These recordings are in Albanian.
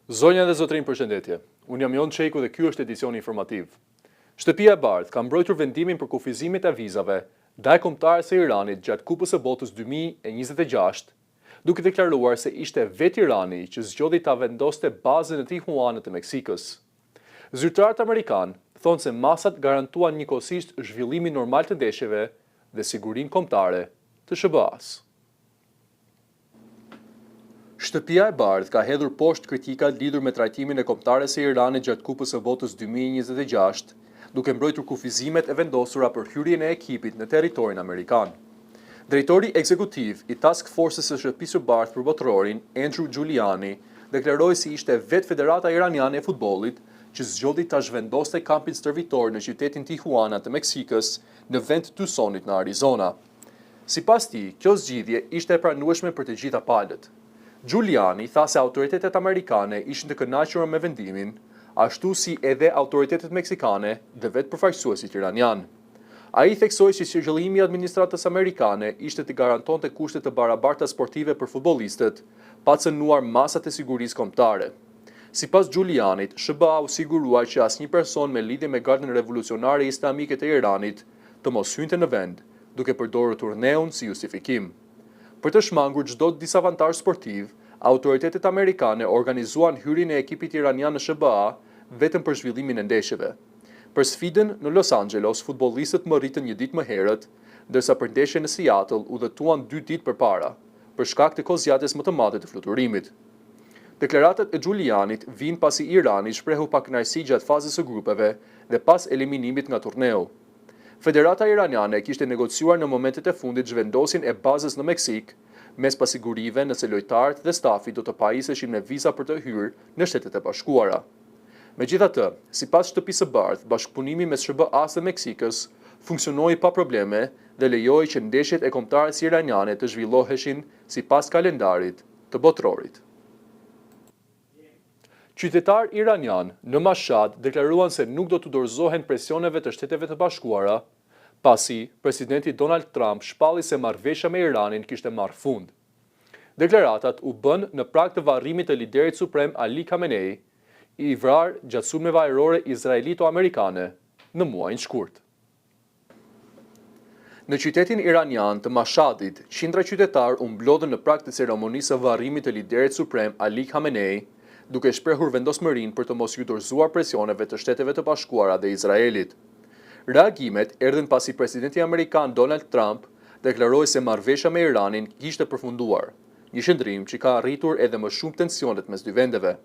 Zonja dhe zotërinj përshëndetje. Unë jam Jon Çejku dhe ky është edicioni informativ. Shtëpia e Bardhë ka mbrojtur vendimin për kufizimet e vizave ndaj kombëtares së Iranit gjatë Kupës së Botës 2026, duke deklaruar se ishte vetë Irani që zgjodhi ta vendoste bazën në Tijuana të Meksikës. Zyrtarët amerikanë thonë se masat garantuan njëkohësisht zhvillimin normal të ndeshjeve dhe sigurinë kombëtare të SHBA-së. Shtëpia e Bardhë ka hedhur poshtë kritikat lidhur me trajtimin e kombëtares së Iranit gjatë Kupës së Botës 2026, duke mbrojtur kufizimet e vendosura për hyrjen e ekipit në territorin amerikan. Drejtori ekzekutiv i Task Forces së Shtëpisë së Bardhë për Botërorin, Andrew Giuliani, deklaroi se ishte vetë Federata Iraniane e Futbollit që zgjodhi ta zhvendoste kampin stërvitor në qytetin Tijuana të Meksikës në vend të Tucsonit në Arizona. Sipas tij, kjo zgjidhje ishte e pranueshme për të gjitha palët. Giuliani tha se autoritetet amerikane ishin të kënaqura me vendimin, ashtu si edhe autoritetet meksikane dhe vetë përfaqësuesit iranianë. Ai theksoi se qëllimi i administratës amerikane ishte të garantonte kushte të barabarta sportive për futbollistët, pa cënuar masat e sigurisë kombëtare. Sipas Giulianit, SHBA u sigurua që asnjë person me lidhje me Gardën Revolucionare Islamike të Iranit të mos hynte në vend, duke përdorur turneun si justifikim. Për të shmangur çdo disavantazh sportiv, autoritetet amerikane organizuan hyrjen e ekipit iranian në SHBA vetëm për zhvillimin e ndeshjeve. Për sfidën në Los Angeles, futbollistët mbërritën një ditë më herët, ndërsa për ndeshjen në Seattle udhëtuan dy ditë përpara, për shkak të kohëzgjatjes më të madhe të fluturimit. Deklaratat e Giulianit vijnë pasi Irani shprehu pakënaqësi gjatë fazës së grupeve dhe pas eliminimit nga turneu. Federata Iraniane kishte negociuar në momentet e fundit zhvendosjen e bazës në Meksikë, mes pasigurive nëse lojtarët dhe stafi do të pajiseshin me viza për të hyrë në Shtetet e Bashkuara. Megjithatë, sipas Shtëpisë së Bardhë, bashkëpunimi mes SHBA-së dhe Meksikës funksionoi pa probleme dhe lejoi që ndeshjet e kombëtares iraniane të zhvilloheshin sipas kalendarit të botërorit. Qytetarë iranianë në Mashhad deklaruan se nuk do t'u dorëzohen presioneve të Shteteve të Bashkuara, pasi presidenti Donald Trump shpalli se marrëveshja me Iranin kishte marrë fund. Deklaratat u bënë në prag të varrimit të liderit suprem Ali Khamenei, i vrarë gjatë sulmeve ajrore izraelito-amerikane në muajin shkurt. Në qytetin iranian të Mashhadit, qindra qytetarë u mblodhën në prag të ceremonisë së varrimit të liderit suprem Ali Khamenei, duke shprehur vendosmërinë për të mos iu dorëzuar presioneve të Shteteve të Bashkuara dhe Izraelit. Reagimet erdhën pasi presidenti amerikan Donald Trump deklaroi se marrëveshja me Iranin kishte përfunduar, një qëndrim që ka rritur edhe më shumë tensionet mes dy vendeve.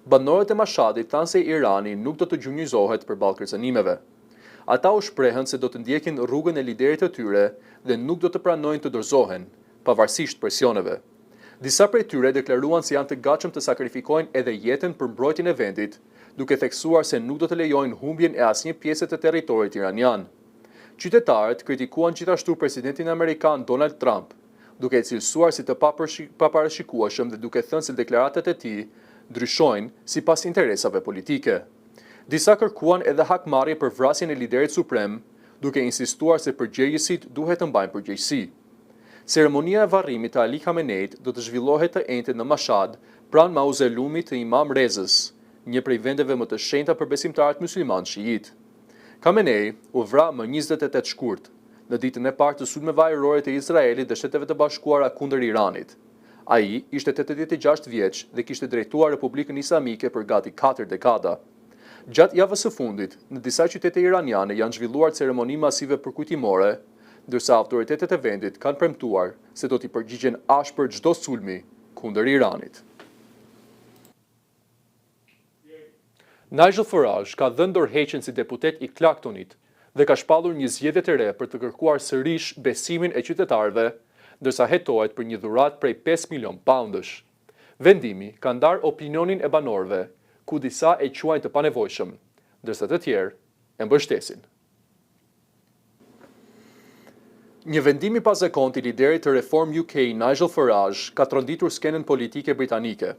Banorët e Mashhadit thanë se Irani nuk do të gjunjëzohet përballë kërcënimeve. Ata u shprehën se do të ndjekin rrugën e liderit të tyre dhe nuk do të pranojnë të dorëzohen, pavarësisht presioneve. Disa prej tyre deklaruan se janë të gatshëm të sakrifikojnë edhe jetën për mbrojtjen e vendit, duke theksuar se nuk do të lejojnë humbjen e asnjë pjese të territorit iranian. Qytetarët kritikuan gjithashtu presidentin amerikan Donald Trump, duke e cilësuar si të paparashikueshëm dhe duke thënë se deklaratat e tij ndryshojnë sipas interesave politike. Disa kërkuan edhe hakmarrje për vrasjen e liderit suprem, duke insistuar se përgjegjësit duhet të mbajnë përgjegjësi. Ceremonia e varrimit të Ali Khameneit do të zhvillohet të enjten në Mashhad, pranë mauzoleumit të Imam Rezës, një prej vendeve më të shenjta për besimtarët myslimanë shiitë. Khamenei u vra më 28 shkurt, në ditën e parë të sulmeve ajrore të Izraelit dhe Shteteve të Bashkuara kundër Iranit. Ai ishte 86 vjeç dhe kishte drejtuar Republikën Islamike për gati 4 dekada. Gjatë javës së fundit, në disa qytete iraniane janë zhvilluar ceremoni masive përkujtimore, ndërsa autoritetet e vendit kanë premtuar se do t'i përgjigjen ashpër çdo sulmi kundër Iranit. Nigel Farage ka dhënë dorëheqjen si deputet i Clactonit dhe ka shpallur një zgjedhje të re për të kërkuar sërish besimin e qytetarëve, ndërsa hetohet për një dhuratë prej 5 milion poundësh. Vendimi ka ndarë opinionin e banorëve, ku disa e quajnë të panevojshëm, ndërsa të tjerë e mbështesin. Një vendim i pazakontë i liderit të Reform UK Nigel Farage ka tronditur skenën politike britanike.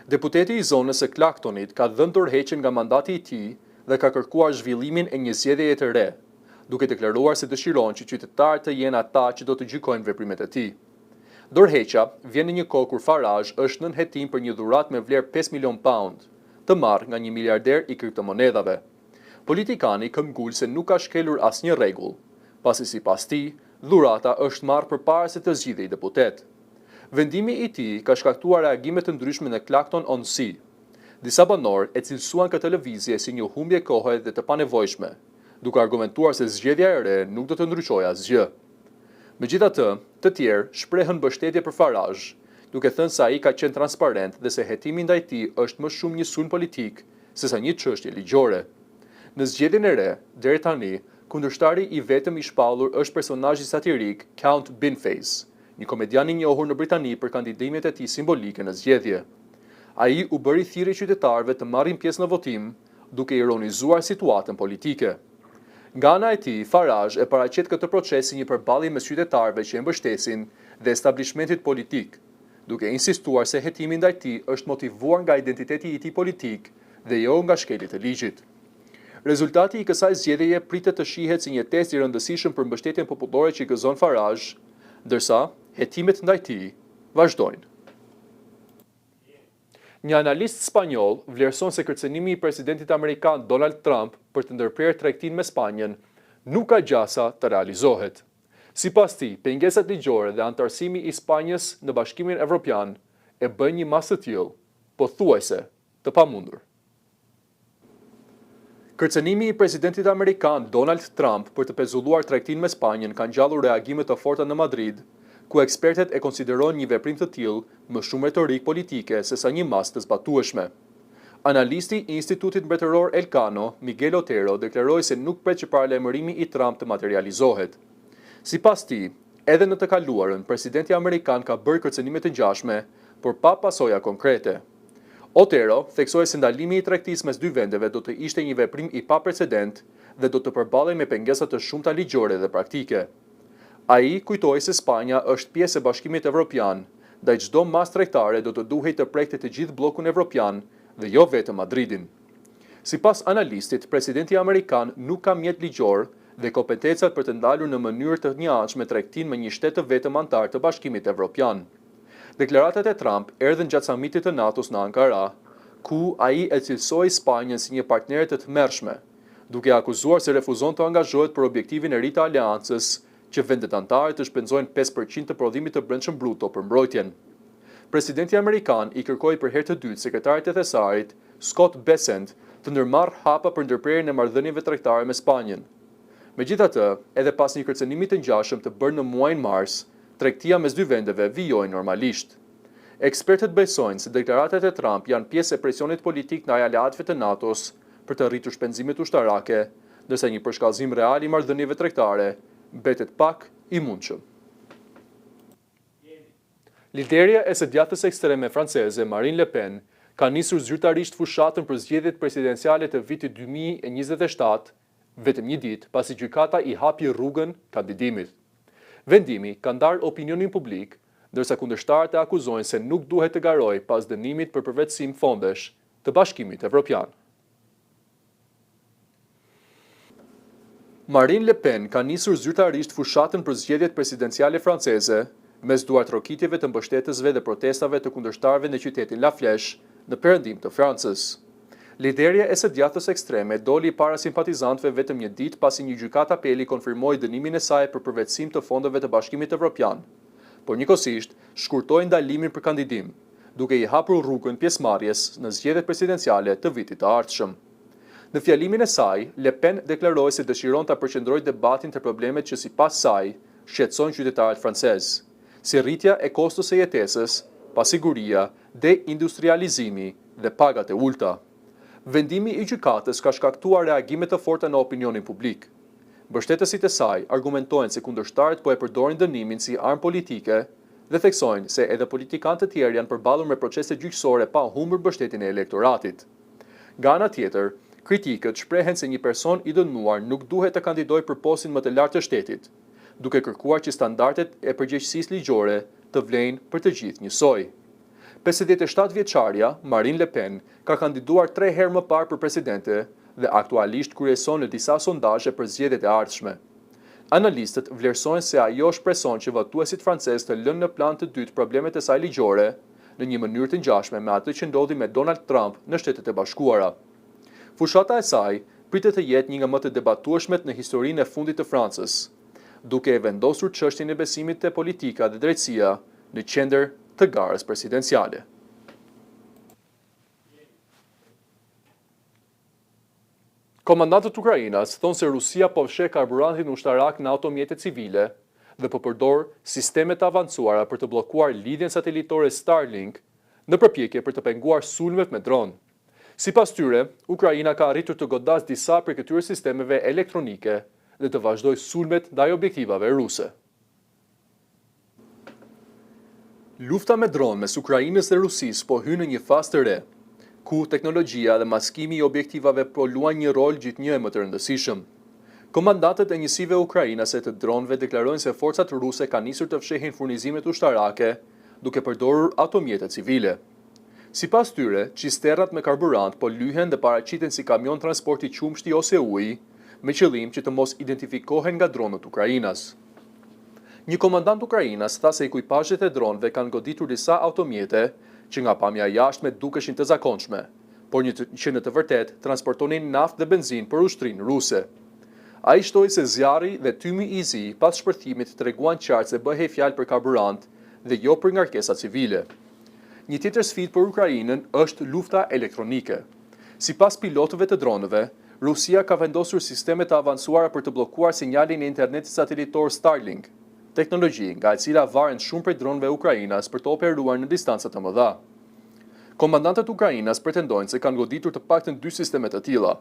Deputeti i zonës së Clactonit ka dhënë dorëheqjen nga mandati i tij dhe ka kërkuar zhvillimin e një zgjedhjeje të re, duke deklaruar se dëshiron që qytetarët të jenë ata që do të gjykojnë veprimet e tij. Dorëheqja vjen në një kohë kur Farage është nën hetim për një dhuratë me vlerë 5 milionë paund, të marrë nga një miliarder i kriptomonedhave. Politikani këmbgul se nuk ka shkelur asnjë rregull, pasi sipas tij, dhurata është marrë përpara se të zgjidhej deputet. Vendimi i tij ka shkaktuar reagime të ndryshme në Clacton-on-Sea. Disa banorë e cilësuan këtë lëvizje si një humbje kohe dhe të panevojshme, duke argumentuar se zgjedhja e re nuk do të ndryshojë asgjë. Megjithatë, të tjerë shprehën mbështetje për Farage, duke thënë se ai ka qenë transparent dhe se hetimi ndaj tij është më shumë një sulm politik sesa një çështje ligjore. Në zgjedhjen e re, deri tani, kundërshtari i vetëm i shpallur është personazhi satirik Count Binface, një komedian i njohur në Britani për kandidimet e tij simbolike në zgjedhje. Ai u bëri thirrje qytetarëve të marrin pjesë në votim, duke ironizuar situatën politike. Nga ana e tij, Farage e paraqet këtë proces si një përballje mes qytetarëve që e mbështesin dhe establishmentit politik, duke insistuar se hetimi ndaj tij është motivuar nga identiteti i tij politik dhe jo nga shkelje të ligjit. Rezultati i kësaj zgjedhjeje pritet të shihet si një test i rëndësishëm për mbështetjen popullore që gëzon Farage, ndërsa hetimet ndaj tij vazhdojnë. Një analist spanjoll vlerëson se kërcënimi i presidentit amerikan Donald Trump për të ndërprerë tregtinë me Spanjën nuk ka gjasa të realizohet. Sipas tij, pengesat ligjore dhe anëtarësimi i Spanjës në Bashkimin Evropian e bëjnë një masë të tillë pothuajse të pamundur. Kërcënimi i presidentit amerikan Donald Trump për të pezulluar tregtinë me Spanjën ka ngjallur reagime të forta në Madrid, ku ekspertët e konsiderojnë një veprim të tillë më shumë retorikë politike sesa një masë të zbatueshme. Analisti i Institutit Mbretëror Elcano, Miguel Otero, deklaroi se nuk pret që paralajmërimi i Trump të materializohet. Sipas tij, edhe në të kaluarën, presidenti amerikan ka bërë kërcënime të ngjashme, por pa pasoja konkrete. Otero theksoi se ndalimi i tregtisë mes dy vendeve do të ishte një veprim i paprecedent dhe do të përballej me pengesa të shumta ligjore dhe praktike. Ai kujtoi se Spanja është pjesë e Bashkimit Evropian, ndaj çdo masë tregtare do të duhej të prekte të gjithë bllokun evropian dhe jo vetëm Madridin. Sipas analistit, presidenti amerikan nuk ka mjet ligjor dhe kompetencat për të ndalur në mënyrë të njëanshme tregtinë me një shtet të vetëm anëtar të Bashkimit Evropian. Deklaratat e Trump erdhën gjatë samitit të NATO-s në Ankara, ku ai e cilësoi Spanjën si një partnere të tmerrshme, duke e akuzuar se refuzon të angazhohet për objektivin e ri të aleancës që vendet anëtare të shpenzojnë 5% të prodhimit të brendshëm bruto për mbrojtjen. Presidenti amerikan i kërkoi për herë të dytë sekretarit të Thesarit, Scott Bessent, të ndërmarrë hapa për ndërprerjen e marrëdhënieve tregtare me Spanjën. Megjithatë, edhe pas një kërcënimi të ngjashëm të bërë në muajin mars, tregtia mes dy vendeve vijoi normalisht. Ekspertët besojnë se deklaratat e Trump janë pjesë e presionit politik ndaj aleatëve të NATO-s për të rritur shpenzimet ushtarake, ndërsa një përshkallëzim real i marrëdhënieve tregtare mbetet pak i mundshëm. Liderja e së djathtës ekstreme franceze, Marine Le Pen, ka nisur zyrtarisht fushatën për zgjedhjet presidenciale të vitit 2027, vetëm një ditë pasi gjykata i hapi rrugën kandidimit. Vendimi ka ndarë opinionin publik, ndërsa kundërshtarët e akuzojnë se nuk duhet të garojë pas dënimit për përvetësim fondesh të Bashkimit Evropian. Marine Le Pen ka nisur zyrtarisht fushatën për zgjedhjet presidenciale franceze, mes duartrokitjeve të mbështetësve dhe protestave të kundërshtarëve në qytetin La Flèche, në perëndim të Francës. Liderja e së djathtës ekstreme doli para simpatizantëve vetëm një ditë pasi një gjykatë apeli konfirmoi dënimin e saj për përvetësim të fondeve të Bashkimit Evropian, por njëkohësisht shkurtoi ndalimin për kandidim, duke i hapur rrugën pjesëmarrjes në zgjedhjet presidenciale të vitit të ardhshëm. Në fjalimin e saj, Le Pen deklaroi se dëshiron ta përqendrojë debatin te problemet që sipas saj shqetësojnë qytetarët francezë, si rritja e kostos së jetesës, pasiguria, deindustrializimi dhe pagat e ulëta. Vendimi i gjykatës ka shkaktuar reagime të forta në opinionin publik. Mbështetësit e saj argumentojnë se kundërshtarët po e përdorin dënimin si armë politike dhe theksojnë se edhe politikanë të tjerë janë përballur me procese gjyqësore pa humbur mbështetjen e elektoratit. Nga ana tjetër, kritikët shprehen se një person i dënuar nuk duhet të kandidojë për postin më të lartë të shtetit, duke kërkuar që standardet e përgjegjësisë ligjore të vlejnë për të gjithë njësoj. 57 vjeçarja, Marine Le Pen, ka kandiduar tre herë më parë për presidente dhe aktualisht kryeson në disa sondazhe për zgjedhjet e ardhshme. Analistët vlerësojnë se ajo shpreson që votuesit francezë të lënë në plan të dytë problemet e saj ligjore, në një mënyrë të ngjashme me atë që ndodhi me Donald Trump në Shtetet e Bashkuara. Fushata e saj pritet të jetë një nga më të debatueshmet në historinë e fundit të Francës, duke e vendosur çështjen e besimit te politika dhe drejtësia në qendër të garës presidenciale. Komandantët ukrainas thonë se Rusia po fsheh karburantin ushtarak në automjete civile dhe po përdor sisteme të avancuara për të bllokuar lidhjen satelitore Starlink në përpjekje për të penguar sulmet me dronë. Sipas tyre, Ukraina ka arritur të godasë disa prej këtyre sistemeve elektronike dhe të vazhdojë sulmet ndaj objektivave ruse. Lufta me dronë mes Ukrainës dhe Rusisë po hyn në një fazë të re, ku teknologjia dhe maskimi i objektivave po luajnë një rol gjithnjë e më të rëndësishëm. Komandantët e njësive ukrainase të dronëve deklarojnë se forcat ruse kanë nisur të fshehin furnizimet ushtarake duke përdorur automjete civile. Sipas tyre, çisterrat me karburant po lyhen dhe paraqiten si kamionë transporti qumështi ose uji, me qëllim që të mos identifikohen nga dronët ukrainas. Një komandant ukrainas tha se ekuipazhet e dronëve kanë goditur disa automjete që nga pamja e jashtme dukeshin të zakonshme, por një që në të vërtetë transportonin naftë dhe benzinë për ushtrinë ruse. Ai shtoi se zjarri dhe tymi i zi pas shpërthimit treguan qartë se bëhej fjalë për karburant dhe jo për ngarkesa civile. Një tjetër sfidë për Ukrainën është lufta elektronike. Sipas pilotëve të dronëve, Rusia ka vendosur sisteme të avancuara për të bllokuar sinjalin e internetit satelitor Starlink, teknologji nga e cila varen shumë prej dronëve ukrainas për të operuar në distanca të mëdha. Komandantët ukrainas pretendojnë se kanë goditur të paktën dy sisteme të tilla,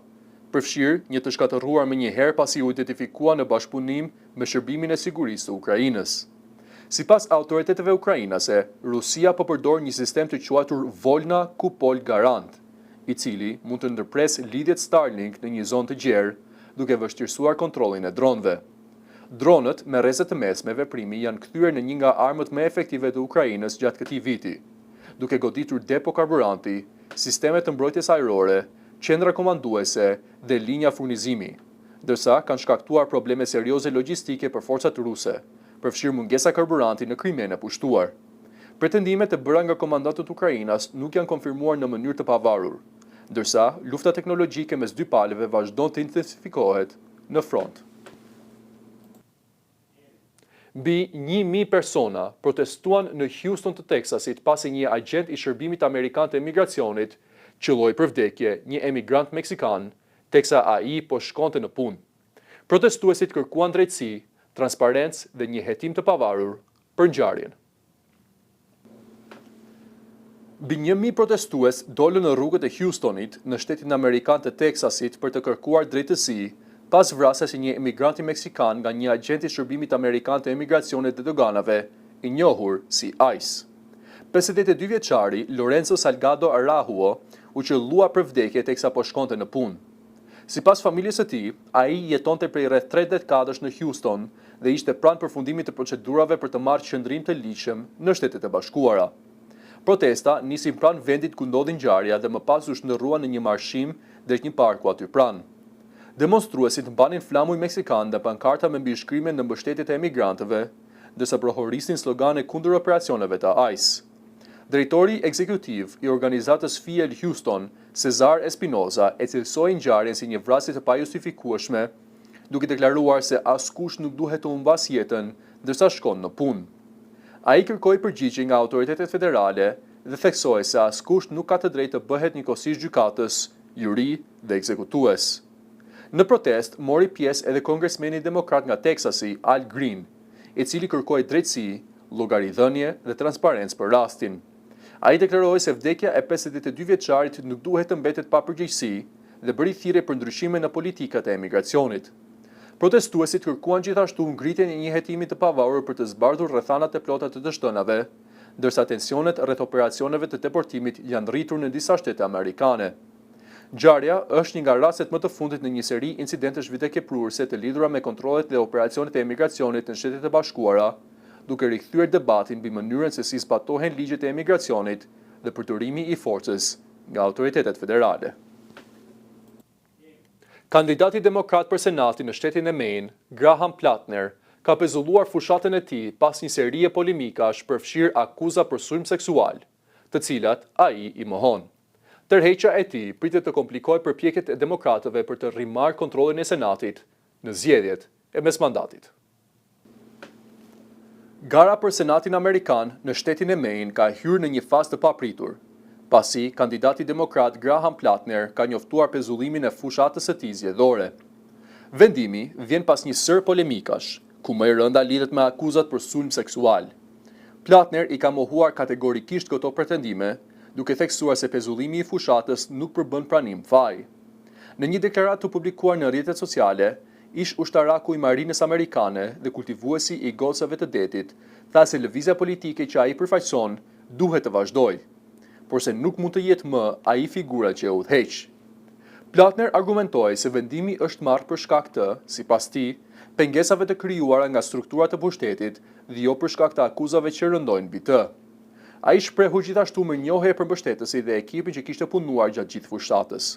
përfshirë një të shkatërruar menjëherë pasi u identifikua në bashkëpunim me Shërbimin e Sigurisë të Ukrainës. Sipas autoriteteve ukrainase, Rusia po përdor një sistem të quajtur Volna Kupol Garant, i cili mund të ndërpresë lidhjet Starlink në një zonë të gjerë, duke vështirësuar kontrollin e dronëve. Dronët me rreze të mesme veprimi janë kthyer në një nga armët më efektive të Ukrainës gjatë këtij viti, duke goditur depo karburanti, sisteme të mbrojtjes ajrore, qendra komanduese dhe linja furnizimi, ndërsa kanë shkaktuar probleme serioze logjistike për forcat ruse, përfshirë mungesa karburanti në Krimenë e pushtuar. Pretendimet e bëra nga komandantët ukrainas nuk janë konfirmuar në mënyrë të pavarur, ndërsa lufta teknologjike mes dy palëve vazhdon të intensifikohet në front. Mbi 1000 persona protestuan në Houston të Teksasit pasi një agjent i Shërbimit Amerikan të Emigracionit qëlloi për vdekje një emigrant meksikan teksa ai po shkonte në punë. Protestuesit kërkuan drejtësi, transparencë dhe një hetim të pavarur për ngjarjen. Mbi 1000 protestues dolën në rrugët e Houstonit, në shtetin amerikan të Teksasit për të kërkuar drejtësi pas vrasjes së një emigranti meksikan nga një agjent i Shërbimit Amerikan të Emigracionit dhe Doganave, i njohur si ICE. 52 vjeçari Lorenzo Salgado Araujo u qëllua për vdekje teksa po shkonte në punë. Sipas familjes së tij, ai jetonte prej rreth tre dekadash në Houston dhe ishte pranë përfundimit të procedurave për të marrë qëndrim të ligjshëm në Shtetet e Bashkuara. Protesta nisi pranë vendit ku ndodhi ngjarja dhe më pas u shndërrua në një marshim drejt një parku aty pranë. Demonstruesit mbanin flamuj meksikanë dhe pankarta me mbishkrime në mbështetje të emigrantëve, ndërsa brohorisnin slogane kundër operacioneve të ICE. Drejtori ekzekutiv i organizatës Fiel Houston, Cesar Espinoza, e cilësoi ngjarjen si një vrasje të pajustifikueshme, duke deklaruar se askush nuk duhet të humbasë jetën ndërsa shkon në punë. Ai kërkoi përgjigje nga autoritetet federale dhe theksoi se askush nuk ka të drejtë të bëhet njëkohësisht gjykatës, juri dhe ekzekutues. Në protestë mori pjesë edhe kongresmeni demokrat nga Teksasi, Al Green, i cili kërkoi drejtësi, llogaridhënie dhe transparencë për rastin. Ai deklaroi se vdekja e 52 vjeçarit nuk duhet të mbetet pa përgjegjësi dhe bëri thirrje për ndryshime në politikat e emigracionit. Protestuesit kërkuan gjithashtu ngritjen e një hetimi të pavarur për të zbardhur rrethanat e plota të të shtënave, ndërsa tensionet rreth operacioneve të deportimit janë rritur në disa shtete amerikane. Ngjarja është një nga rastet më të fundit në një seri incidentesh vdekjeprurëse të lidhura me kontrollet dhe operacionet e emigracionit në Shtetet e Bashkuara, duke rikthyer debatin mbi mënyrën se si zbatohen ligjet e emigracionit dhe përdorimi i forcës nga autoritetet federale. Kandidati demokrat për Senatin në shtetin e Maine, Graham Platner, ka pezulluar fushatën e tij pas një serie polemikash përfshirë akuza për sulm seksual, të cilat ai i mohon. Tërheqja e tij pritet të komplikojë përpjekjet e demokratëve për të rimarrë kontrollin e Senatit në zgjedhjet e mesmandatit. Gara për Senatin amerikan në shtetin e Maine ka hyrë në një fazë të papritur, pasi kandidati demokrat Graham Platner ka njoftuar pezullimin e fushatës së tij zgjedhore. Vendimi vjen pas një sërë polemikash, ku më e rënda lidhet me akuzat për sulm seksual. Platner i ka mohuar kategorikisht këto pretendime, duke theksuar se pezullimi i fushatës nuk përbën pranim faji. Në një deklaratë të publikuar në rrjetet sociale, Ish-ushtaraku i Marinës Amerikane dhe kultivuesi i gocave të detit tha se lëvizja politike që ai përfaqëson duhet të vazhdojë, por se nuk mund të jetë më ai figura që e udhëheq. Platner argumentoi se vendimi është marrë për shkak të, sipas tij, pengesave të krijuara nga strukturat e pushtetit dhe jo për shkak të akuzave që rëndojnë mbi të. Ai shprehu gjithashtu mirënjohje për mbështetësit dhe ekipin që kishte punuar gjatë gjithë fushatës.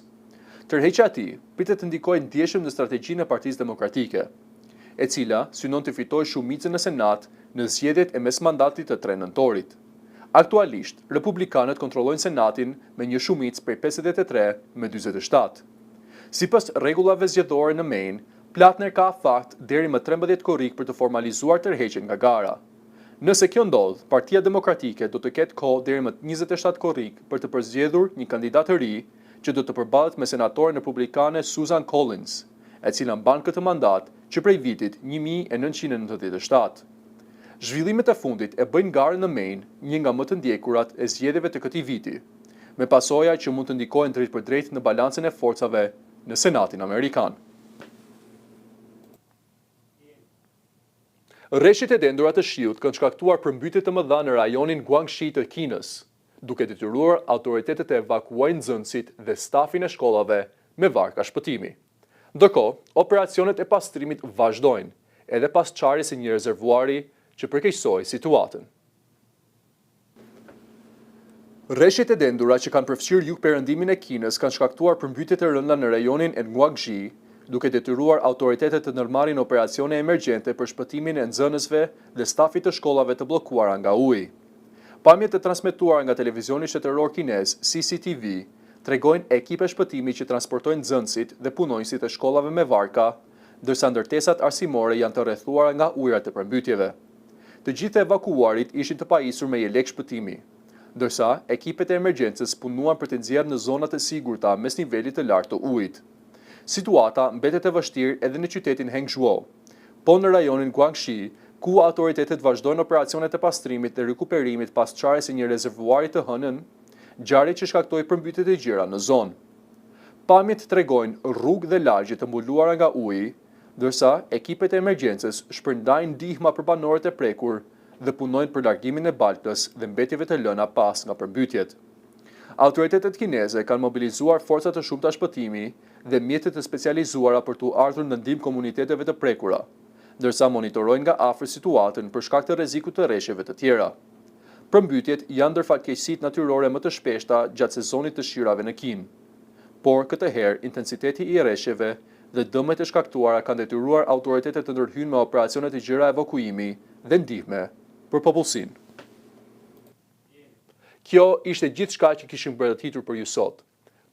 Tërheqja e tij pritet të ndikojë ndjeshëm në strategjinë e Partisë Demokratike, e cila synon të fitojë shumicën në Senat në zgjedhjet e mesmandatit të tre nëntorit. Aktualisht, republikanët kontrollojnë Senatin me një shumicë prej 53 me 47. Sipas rregullave zgjedhore në Maine, Platner ka afat deri më 13 korrik për të formalizuar tërheqjen nga gara. Nëse kjo ndodh, Partia Demokratike do të ketë kohë deri më 27 korrik për të përzgjedhur një kandidat të ri që do të përballet me senatoren republikane Susan Collins, e cila mban këtë mandat që prej vitit 1997. Zhvillimet e fundit e bëjnë garën në Maine një nga më të ndjekurat e zgjedhjeve të këtij viti, me pasoja që mund të ndikojnë drejtpërdrejt në balancën e forcave në Senatin Amerikan. Reshjet e dendura të shiut kanë shkaktuar përmbytje të mëdha në rajonin Guangxi të Kinës, duke detyruar autoritetet të evakuojnë nxënësit dhe stafin e shkollave me varka shpëtimi. Ndërkohë, operacionet e pastrimit vazhdojnë, edhe pas çarjes së një rezervuari që përkeqësoi situatën. Reshjet e dendura që kanë përfshirë jugperëndimin e Kinës kanë shkaktuar përmbytje të rënda në rajonin e Guangxi, duke detyruar autoritetet të ndërmarrin operacione emergjente për shpëtimin e nxënësve dhe stafit të shkollave të bllokuara nga uji. Pamjet e transmetuara nga televizioni shtetëror kinez CCTV tregojnë ekipe shpëtimi që transportojnë nxënësit dhe punonjësit e shkollave me varka, ndërsa ndërtesat arsimore janë të rrethuara nga ujërat e përmbytjeve. Të gjithë të evakuuarit ishin të pajisur me jelek shpëtimi, ndërsa ekipet e emergjencës punuan për t'i nxjerrë në zona të sigurta mes nivelit të lartë të ujit. Situata mbetet e vështirë edhe në qytetin Hangzhou, po në rajonin Guangxi, ku autoritetet vazhdojnë operacionet e pastrimit dhe rikuperimit pas çarjes së një rezervuari të hënën, ngjarje që shkaktoi përmbytje të gjera në zonë. Pamjet tregojnë rrugë dhe lagje të mbuluara nga uji, ndërsa ekipet e emergjencës shpërndajnë ndihma për banorët e prekur dhe punojnë për largimin e baltës dhe mbetjeve të lëna pas nga përmbytjet. Autoritetet kineze kanë mobilizuar forca të shumta shpëtimi dhe mjete të specializuara për t'u ardhur në ndihmë komuniteteve të prekura, ndërsa monitorojnë nga afër situatën për shkak të rrezikut të reshjeve të tjera. Përmbytjet janë ndër fatkeqësitë natyrore më të shpeshta gjatë sezonit të shirave në Kinë. Por këtë herë intensiteti i reshjeve dhe dëmet e shkaktuara kanë detyruar autoritetet të ndërhyjnë me operacione të gjera evakuimi dhe ndihme për popullsinë. Kjo ishte gjithçka që kishim përgatitur për ju sot.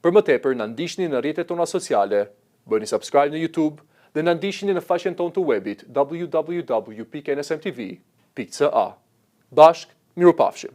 Për më tepër na ndiqni në rrjetet tona sociale, bëni subscribe në YouTube dhe na ndiqni në faqen tonë të webit www.nsmtv.ca. Bashkë, mirupafshim!